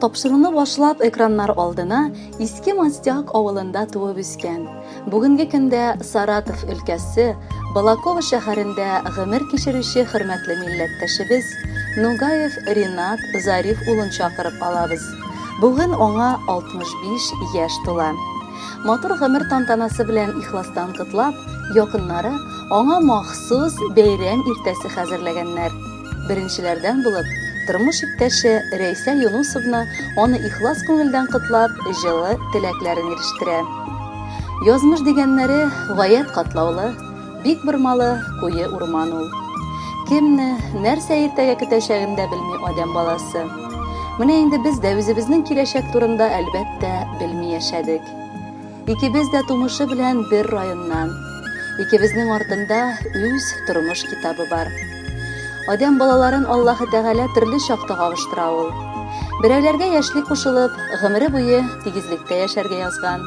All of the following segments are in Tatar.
Тапшыруны башлап экраннар алдына Иске Мостяк авылында туып үскән, бүгенге көндә Саратов өлкәсе Балаково шәһәрендә гомер кичерүче хөрмәтле милләттәшебез Нугаев Ринат Зариф улын чакырып алабыз. Бүген аңа 65 яшь тула. Матур гомер тантанасы белән ихластан котлап, якыннары аңа махсус бәйрәм иртәсе хәзерләгәннәр. Беренчеләрдән булып, тормыш иптәше Рәйсә Юнусовна аны ихлас күңелдән котлап, җылы теләкләрен ирештерә. Язмыш дигәннәре гаять катлаулы, бик бормалы куе урман ул. Кемне, нәрсә иртәгә көтәчәген дә белми адәм баласы. Менә инде без дә үзебезнең киләчәк турында, әлбәттә, белми яшәдек. Икебез дә тумышы белән бер районнан. Икебезнең артында үз тормыш китабы бар. Адәм балаларын Аллаһы Тәгалә төрле чакта кавыштыра ул. Берәүләргә яшьли кушылып, гомере буе тигезлектә яшәргә язган.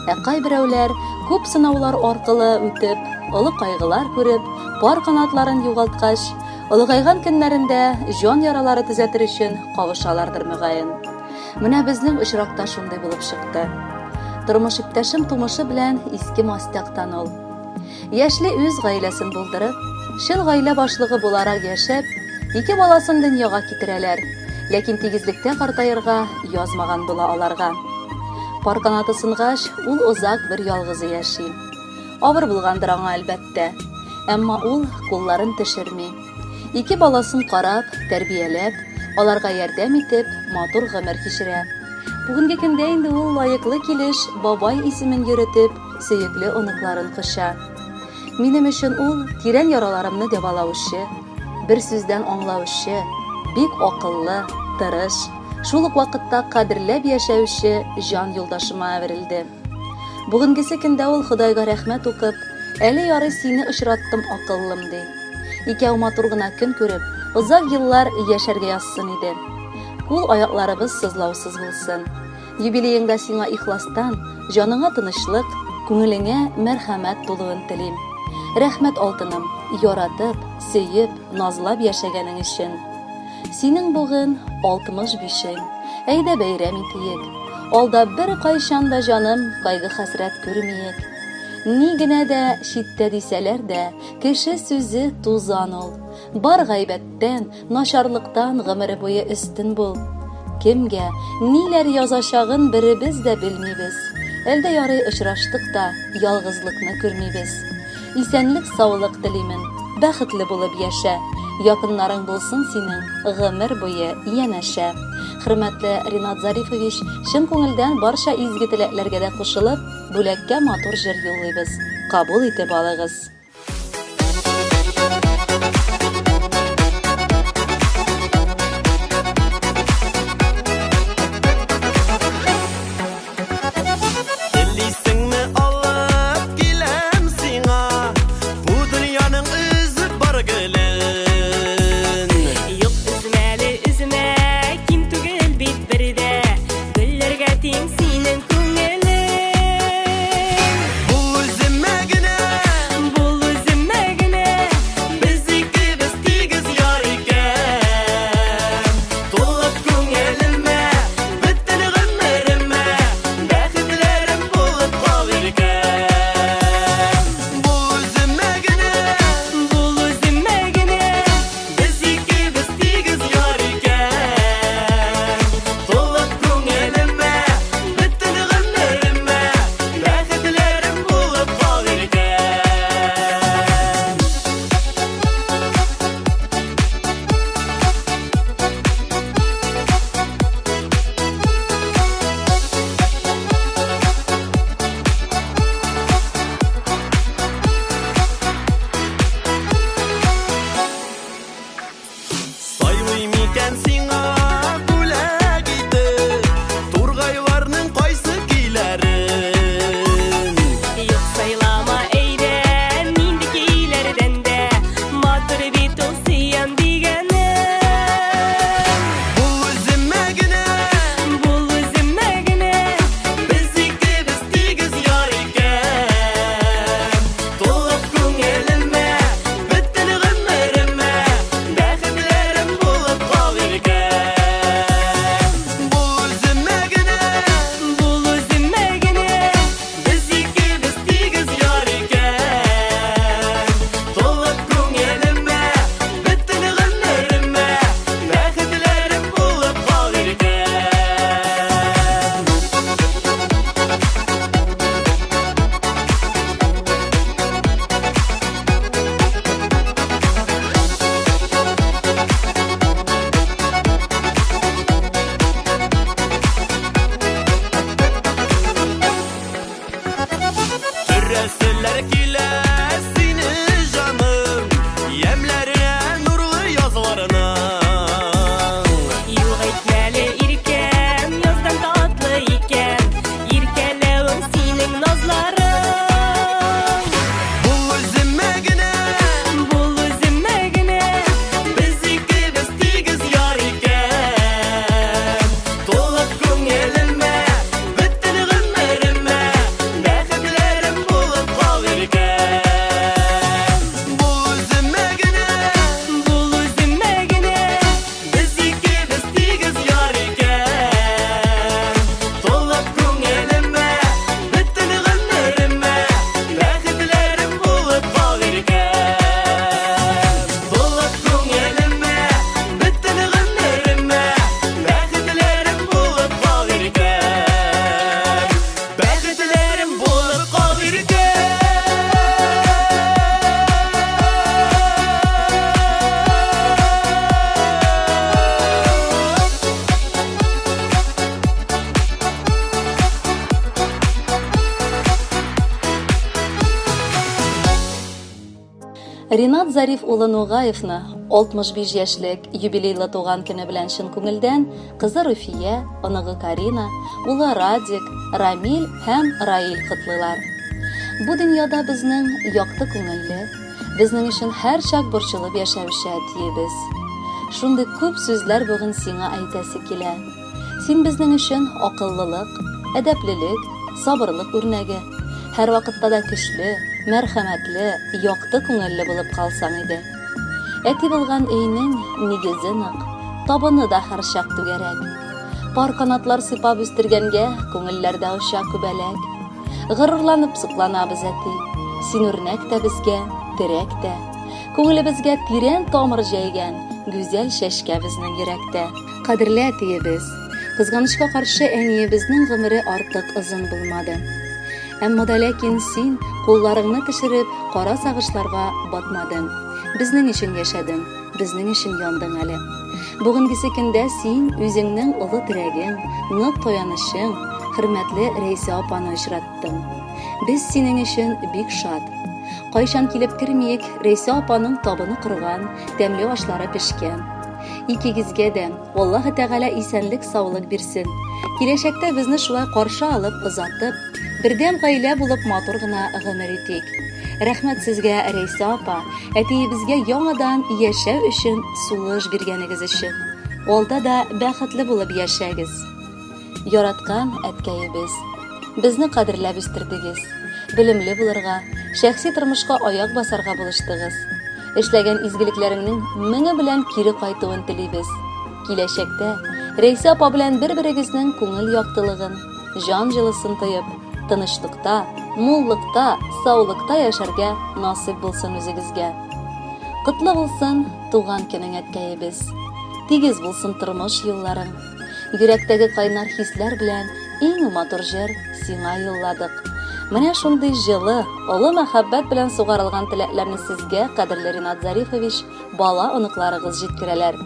Ә кайберәүләр күп сынаулар аркылы үтеп, олы кайгылар күреп, пар канатларын югалткач, олыгайган көннәрендә җан яралары төзәтер өчен кавышалардыр мөгаен. Менә безнең очракта шундый булып чыкты. Тормыш иптәшем тумышы белән Иске Мостяктан ул. Яшьли үз гаиләсен булдырып, чын гаилә башлыгы буларак яшәп, ике баласын дөньяга китерәләр. Ләкин тигезлектә картаерга язмаган була аларга. Пар канаты сынгач, ул озак бер ялгызы яши. Авыр булгандыр аңа, әлбәттә. Әмма ул кулларын төшерми. Ике баласын карап, тәрбияләп, аларга ярдәм итеп, матур гомер кичерә. Бүгенге көндә инде ул лаеклы килеш бабай исемен йөретеп, сөекле оныкларын коча. Минем өчен ул тирән яраларымны дәвалаучы, бер сүздән аңлаучы, бик акыллы, тырыш, шул ук вакытта кадерләп яшәүче җан юлдашыма әверелде. Бүгенгесе көндә ул Ходайга рәхмәт укып, әле ярый сине очраттым, акыллым, ди. Икәү матур гына көн күреп, озак еллар яшәргә язсын иде. Кул аякларыбыз сызлаусыз булсын. Юбилееңда сиңа ихластан, җаныңа тынычлык, күңелеңә мәрхәмәт тулуын телим. Рәхмәт, алтыным, яратып, сөеп, назлап яшәгәнең өчен. Синең бүген 65-ең. Әйдә бәйрәм итиек. Алда беркайчан да җаным кайгы-хәсрәт күрмиек. Ни генә дә читтә дисәләр дә, Кеше сүзе тузан ул. Бар гайбәттән, начарлыктан гомере буе өстен бул. Кемгә, ниләр язачагын беребез дә белмибез. Әлдә ярый очраштык та, ялгызлыкны күрмибез. Исәнлек-саулык телимен, бәхетле булып яшә. Якыннарың булсын синең гомер буе янәшә. Хөрмәтле Ринат Зарифович, чын күңелдән барча изге теләкләргә дә кушылып, Бүләккә матур җыр юллыйбыз, кабул итеп алыгыз. Телисеңме алып киләм сиңа Бу дөньяның өзеп бар гөлен. Юк, өзмәле, өзмә, ким түгел бит бер дә. Гөлләргә тиң синең күңелең. Бул үземә генә. Бул Ринат Зариф улы Нугаевны 65 яшьлек юбилейлы туган көне белән чын күңелдән кызы Руфия, оныгы Карина, улы Радик, Рамил һәм Раил котлыйлар. Бу дөньяда безнең якты күңелле, безнең өчен һәрчак борчылып яшәүче әтиебез. Шундый күп сүзләр бүген сиңа әйтәсе килә. Син безнең өчен акыллылык, әдәплелек, сабырлык үрнәге. Һәрвакытта да көчле, мәрхәмәтле, якты күңелле булып калсаң иде. Әти булган өйнең нигезе нык, табыны да һәрчак түгәрәк. Пар канатлар сыйпап үстергәнгә күңелләрдә оча күбәләк. Горурланып сокланабыз, әти. Син үрнәк тә безгә, терәк тә. Күңелебезгә тирән тамыр җәйгән гүзәл чәчкә безнең йөрәктә. Кадерле әтиебез! Кызганычка каршы, әниебезнең гомере артык озын булмады. Әмма да ләкин син, кулларыңны төшереп, кара сагышларга батмадың. Безнең өчен яшәдең, безнең өчен яндың әле. Бүгенгесе көндә син үзеңнең олы терәгең, нык таянычың, хөрмәтле Рәйсә апаны очраттың. Без синең өчен бик шат. Кайчан килеп кермиек, Рәйсә апаның табыны корган, тәмле ашлары пешкән. Икегезгә дә Аллаһы Тәгалә исәнлек-саулык бирсен. Киләчәктә безне шулай каршы алып, озатып, бердәм гаилә булып матур гына гомер итик. Рәхмәт сезгә, Рәйсә апа, әтиебезгә яңадан яшәү өчен сулыш биргәнегез өчен. Алда да бәхетле булып яшәгез. Яраткан әткәебез, безне кадерләп үстердегез, белемле булырга, шәхси тормышка аяк басарга булыштыгыз. Эшләгән изгелекләреңнең меңе белән кире кайтуын телибез. Киләчәктә Рәйсә апа белән бер-берегезнең күңел яктылыгын, җан җылысын тоеп, тынычлыкта, муллыкта, саулыкта яшәргә насыйп булсын үзегезгә. Котлы булсын туган көнең, әткәебез. Тигез булсын тормыш юлларың. Йөрәктәге кайнар хисләр белән иң матур җыр сиңа юлладык. Менә шундый җылы, олы мәхәббәт белән сугарылган теләкләрне сезгә, кадерле Ринат Зарифович, бала оныкларыгыз җиткерәләр.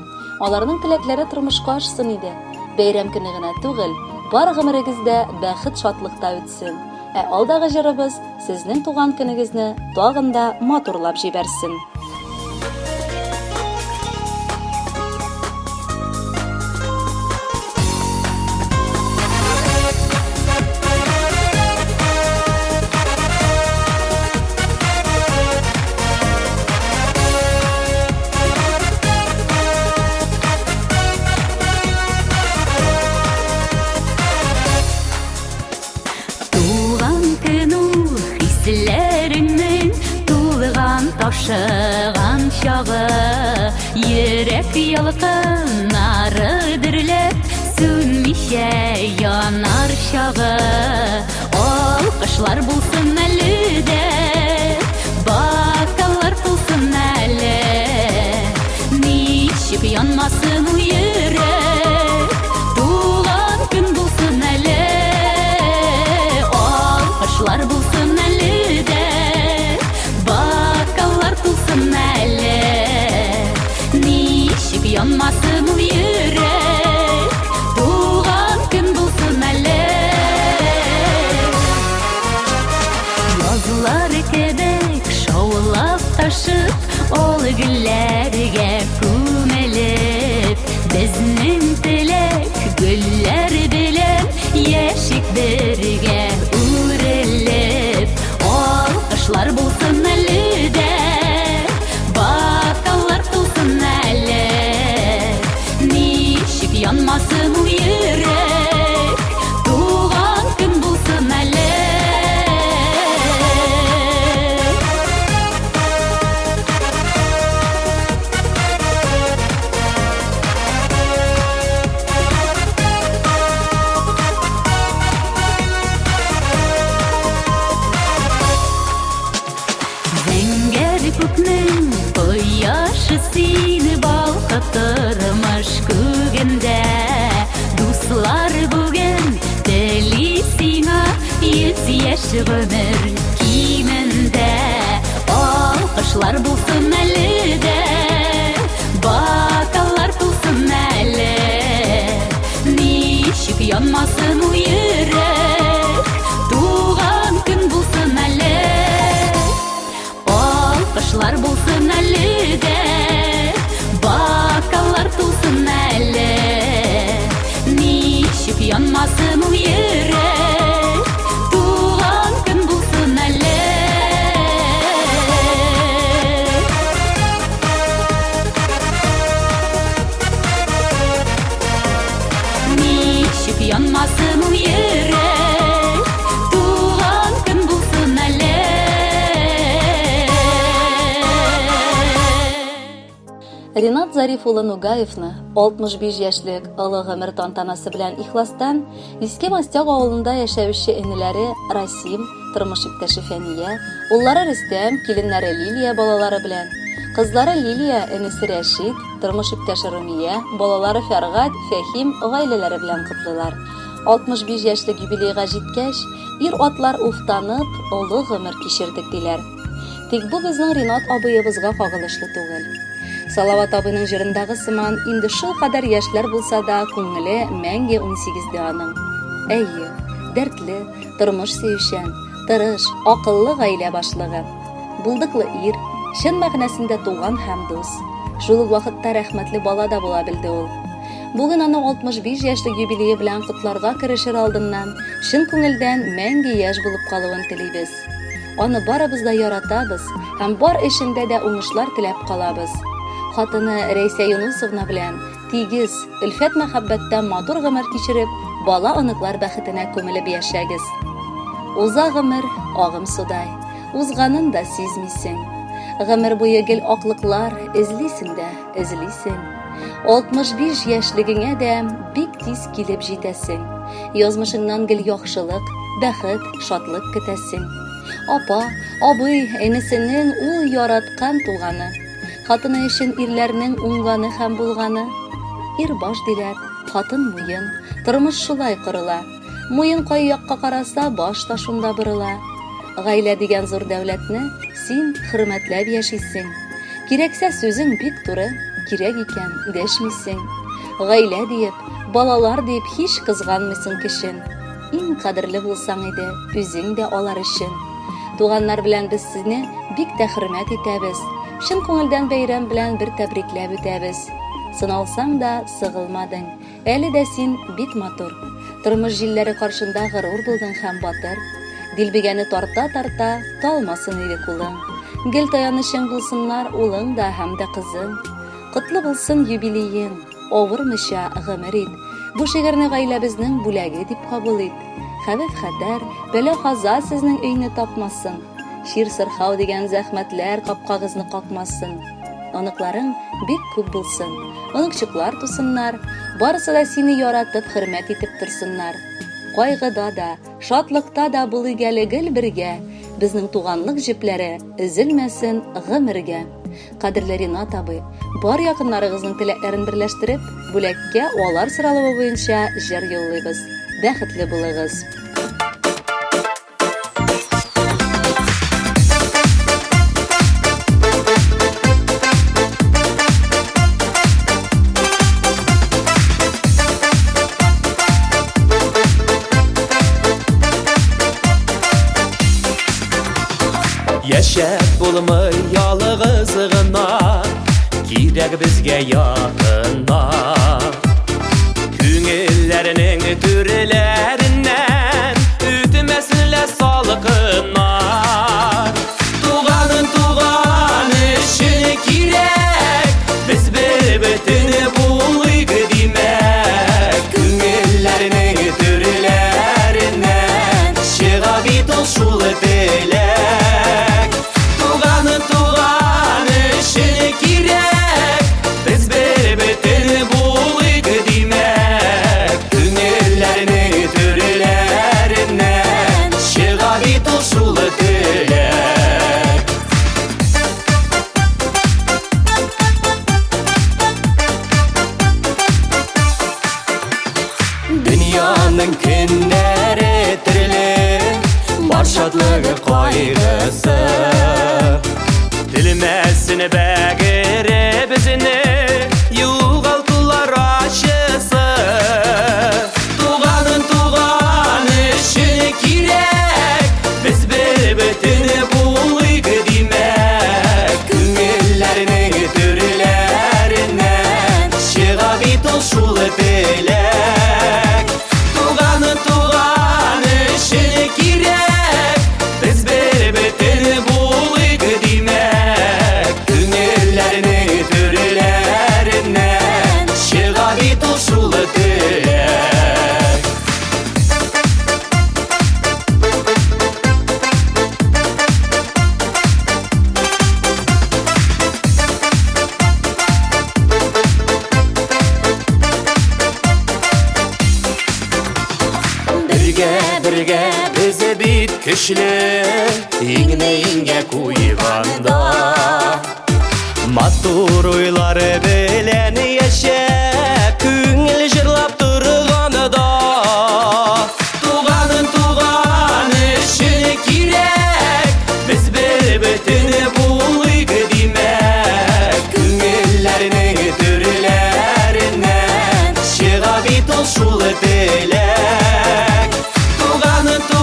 Аларның теләкләре тормышка ашсын иде. Бәйрәм көне генә түгел, бар гомерегез дә бәхет-шатлыкта үтсен. Ә алдагы җырыбыз сезнең туган көнегезне тагын да матурлап җибәрсен. Туган көн ул хисләреңнең тулган ташыган чагы. Йөрәк ялкыннары дөрләп сүнмичә янар чагы. Алкышлар булсын әле дә, бокаллар тулсын әле. Ничек янмасын ул йөрәк, туган көн булсын әле. Алкышлар булсын әле дә, бокаллар тулсын әле. Ничек янмасын ул йөрәк, туган көн булсын әле. Язлар кебек шаулап ташып, Ал гөлләргә күмелеп, Безнең теләк гөлләр белән Яшик бергә үрелеп. Алкышлар булсын әле дә, Бокаллар тулсын әле. Ничек янмасын ул йөрәк, Туган көн булсын әле. Зәңгәр күкнең кояшы сине балкытырмыш күгендә. Дуслар бүген тели сиңа 100 яшь гомер кимендә. Алкышлар булсын әле дә, бокаллар тулсын әле. Ничек янмасын ул йөрәк, туган көн булсын әле. Алкышлар булсын. Сызласын ул йөрәк, туган көн булсын әле. Ринат Зариф улы Нугаевны 65 яшьлек олы гомер тантанасы белән ихластан Иске Мостяк авылында яшәүче энеләре Расим, тормыш иптәше Фәния, уллары Рөстәм, киленнәре Лилия балалары белән, кызлары Лилия, энесе Рәшит, тормыш иптәше Румия, балалары Фәргать, Фәһим гаиләләре белән котлыйлар. 65 яшьлек юбилейга җиткәч, ир-атлар уфтанып, олы гомер кичердек, диләр. Тик бу безнең Ринат абыебызга кагылышлы түгел. Салават абыйның җырындагы сыман, инде шулкадәр яшьләр булса да, күңеле мәңге унсигездә аның. Әйе, дәртле, тормыш сөючән, тырыш, акыллы гаилә башлыгы. Булдыклы ир, чын мәгънәсендә туган һәм дус. Шул ук вакытта рәхмәтле бала да була белде ул. Бүген аны 65 яшьлек юбилее белән котларга керешер алдыннан, чын күңелдән мәңге яшь булып калуын телибез. Аны барыбыз да яратабыз һәм бар эшендә дә уңышлар теләп калабыз. Хатыны Рәйсә Юнусовна белән тигез, өлфәт-мәхәббәттә матур гомер кичереп, бала-оныклар бәхетенә күмелеп яшәгез. Уза гомер агым судай, узганын да сизмисең. Гомер буе гел аклыклар эзлисең дә эзлисең. 65 яшьлегеңә дә бик тиз килеп җитәсең. Язмышыңнан гел яхшылык, бәхет, шатлык көтәсең. Апа, абый, энесенең ул яраткан туганы. Хатыны өчен ирләрнең уңганы һәм булганы. Ир баш диләр, хатын муен. Тормыш шулай корыла. Муен кай якка караса, баш та шунда борыла. Гаилә дигән зур дәүләтне син хөрмәтләп яшисең. Кирәксә сүзең бик туры, кирәк икән, дәшмисең. Гаилә диеп, балалар диеп һич кызганмыйсың кешен. Иң кадерле булсаң иде, үзең дә алар өчен. Туганнар белән без сезне бик тә хөрмәт итәбез. Чын күңелдән бәйрәм белән бер тәбрикләп үтәбез. Сыналсаң да, сыгылмадың. Әле дә син бик матур. Тормыш җилләре каршында горур булдың һәм батыр. Дилбегәне тарта-тарта, талмасын иде кулың. Гел таянычың булсыннар улың да һәм дә кызың. Котлы булсын юбилеең, авырмыйча гомер ит. Бу шигырьне гаиләбезнең бүләге дип кабул ит. Хәвеф-хәтәр, бәла-каза сезнең өйне тапмасын. Чир-сырхау дигән зәхмәтләр капкагызны какмасын. Оныкларың бик күп булсын, оныкчыклар тусыннар, барысы да сине яратып, хөрмәт итеп торсыннар. Кайгыда да, шатлыкта да булыйк әле гел бергә, безнең туганлык җепләре өзелмәсен гомергә. Кадерле Ринат абый, бар якыннарыгызның теләкләрен берләштереп, бүләккә алар соралуы буенча җыр юллыйбыз. Бәхетле булыгыз! Яшәп булмый ялгыз гына, кирәк безгә якыннар. Күңелләрнең түрләреннән үтмәсен лә салкыннар. Туганын туган өчен кирәк, без бер бөтен булыйк димәк. Күңелләрнең түрләреннән чыга бит ул шул теләк. Туганын туган өчен кирәк, без бер бөтен булыйк димәк. Күңелләрнең түрләреннән чыга бит ул шул теләк. Дөньяның көннәре төрле, бар шатлыгы кайгысы. Телмәсен бәгыре безне, югалтулар ачысы. Туганын туган өчен кирәк, без бер бөтен булыйк димәк. Күңелләрнең түрләреннән чыга бит ул шул теләк. Туганын туган өчен кирәк, без бер бөтен булыйк димәк. Күңелләрнең түрләреннән чыга бит ул шул теләк. Бергә без бит көчле, иңне иңгә куйганда. Матур уйлары белән яшәп, күңел җырлап торганда. Туганын туган өчен кирәк, без бер бөтен булыйк димәк. Күңелләрнең түрләреннән чыга бит ул шул теләк. Туганын туган